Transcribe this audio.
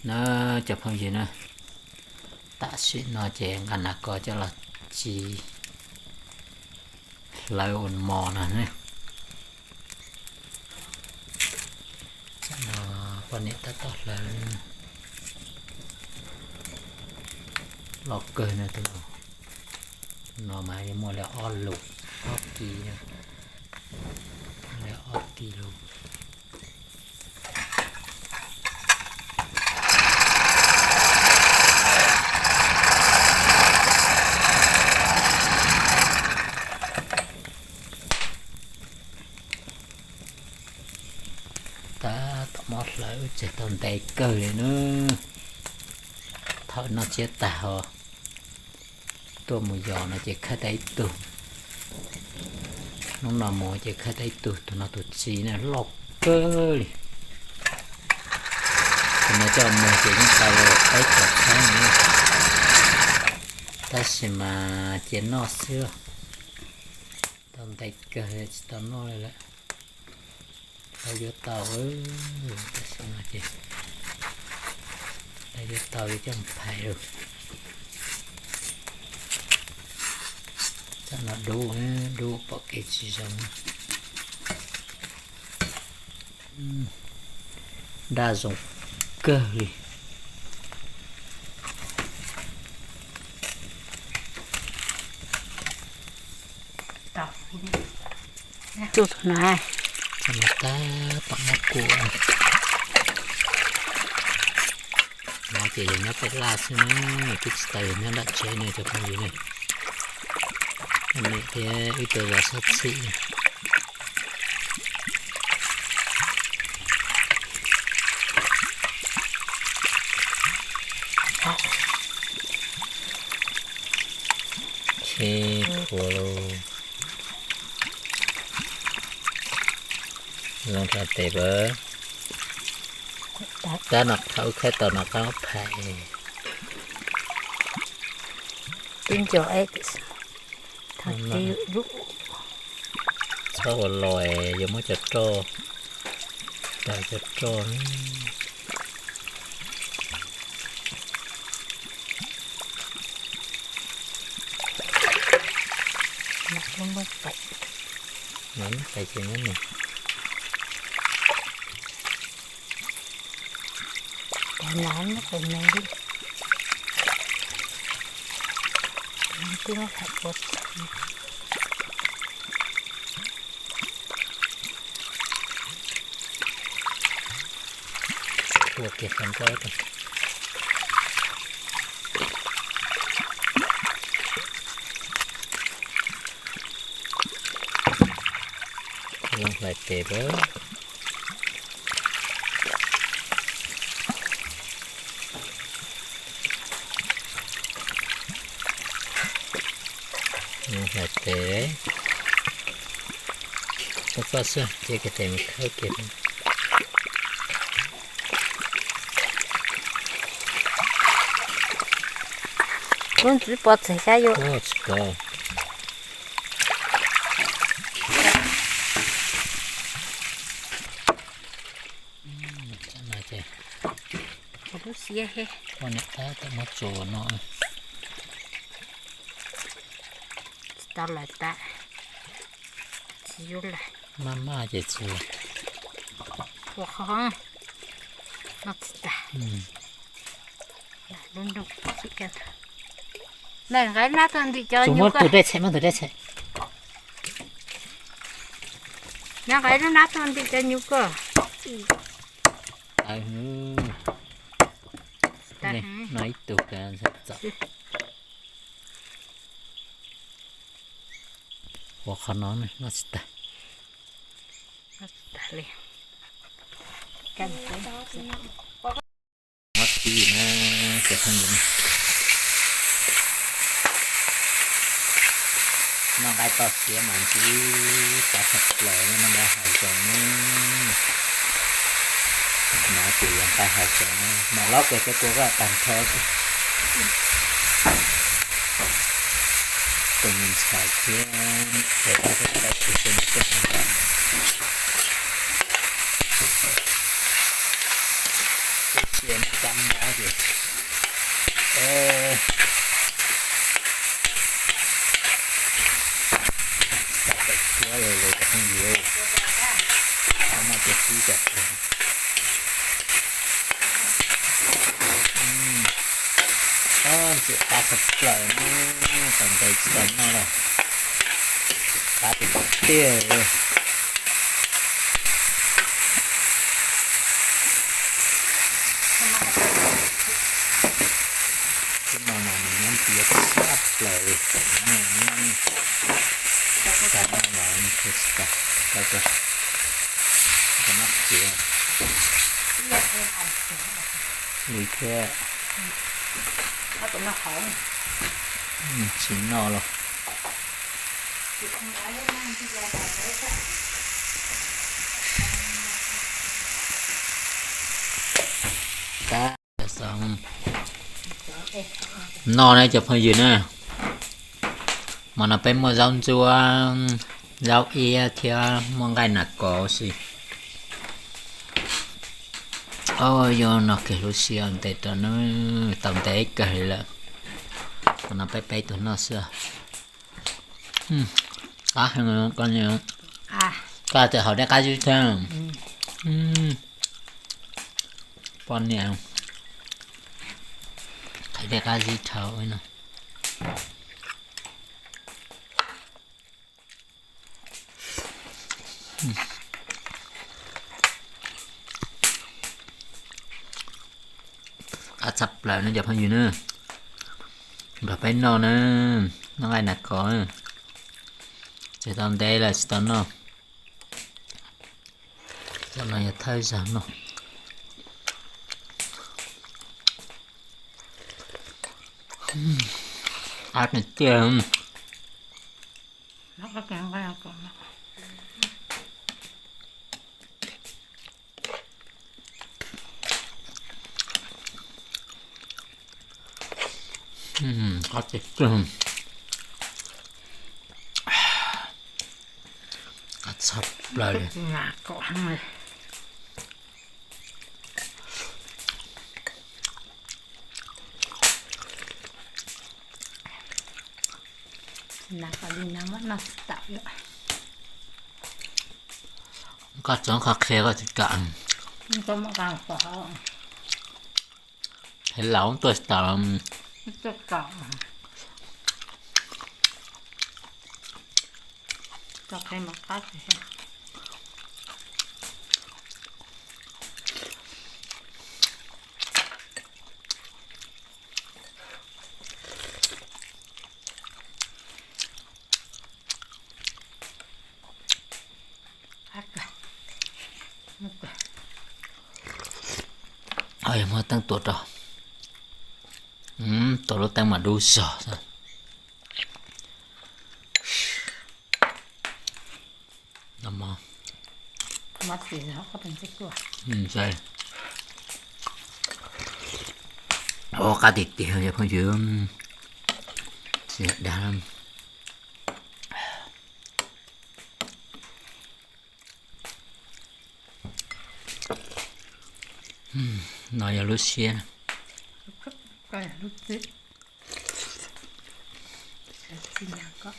Na, cov phooj ywg na, tam sim no ces nqa nas kos coj los txiav hlawv ua mos no ne. Tam no poj niam tab tom hlawv, loj kawg no tus no. Tus no mas yuav muaj li ob lus, ob kis, muaj li ob kis lus. Tab tom muab hlawv tseg tau ntev kawg li na. Thaum noj tsiab tag ho tuaj mus yos no ces khawb tau ib tug. Hnub no mus ces khawb tau ib tug, tus no tus txiv na loj kawg li. Tus no coj mus ces yeej tau peb caug txhiab na, tab sis mas cia noj xwb, tau ntev kawg tsis tau noj li lawm. Lawv yuav tau, tam sim no ces lawv yuav tau yuav coj mus phais lawm. Tam no dub, dub pom kev tsis zoo. Daj zoo kawg li. Tus no, tus no tab tom muab kuam. No ces yog nyob pem laj xwb na, twb tsis tau yog nyob nram tsev ne cov phooj ywg ne. Niam thiab wb tuaj zov sab txhim. Khib khuav lauj. Zoo rau tes pab. Tab no qhov wb khawb tau no qab phais. Txhob ua los, yuav muab cov roj, raws cov roj. Mas npaj ces muab nws. Cov no muab qhov no li. Twb muab qhov ua txog. Ua kiag qhov nrab tas. Zoo hlais tes lawm. Zoo hlais tes. Ua koj xwb, cia kiag tes mus khawb kiag. Lub ntxwv pov txog xyab yuav. Tsis pov. Lub xiab he. Poj niam tab tom muab tso no. Tsis tau lawm tab. Tsis yuav lawm. Maj maj ces tsis. Ua qhov no tsis tas. Lub nroog tsis kawg. Nqa nab tuaj ntim cov nyuj koj. Muab tus dej txhais, muab tus dej txhais. Nqa nqa lub nab tuaj ntim cov nyuj koj. No ib tug kav txom. Ua qhov no noj tsis tag. Muab tib na, cov phooj ywg. Noj nqaij toj siab mas ntsib tsav tshaj plaws, noj nqaij hav zoov ne. No ces yog nqaij hav zoov ne, mam lob kawg cov kua koj tag nrho. Tus me ntxhais thiab niam txiv tab tom tsis tau noj. Cia cab mob ces, cab pem tshiab los lawm cov phooj ywg, cab mob ces sib cov. Ntxim qab tshaj plaws na, tau ntev tsis tau noj lawm, qab tiag tiag. Hnub no mas nws nyob ntiav tshaj plaws, noj, noj los thiaj tsis tau, tau, tau noj txiav li thiab. Tsis noj los. Noj na cov phooj ywg na, hmo no peb muaj zaub ntsuab, zaub iab thiab muaj nqaij nas kos si. Yuav noj kiag lub sij hawm ntev rau na, tau ntev kawg li lawm. Hmo no peb peb tug noj xwb. Qab heev, koj tseem haus dej qab zib thiab. Poj niam, haus dej qab zib dhau no. Qab tshaj plaws no cov phooj ywg na, nrog peb noj na, noj nqaij nas kos, tsis tau ntev lawm tsis tau noj. Cov no yog thawj zaug noj. Qab tiag tiag. Qab tiag tiag. Qab tshaj plaws li. Koj txhob qhov qhia koj tsis kam. Hais laus tuaj tsis tau. Muab teeb tua rau, tua lub teeb mas dub zog xwb. Ua qab tiag tiag cov phooj ywg, tsis dag. No yog lub siab, txiv nyam koj.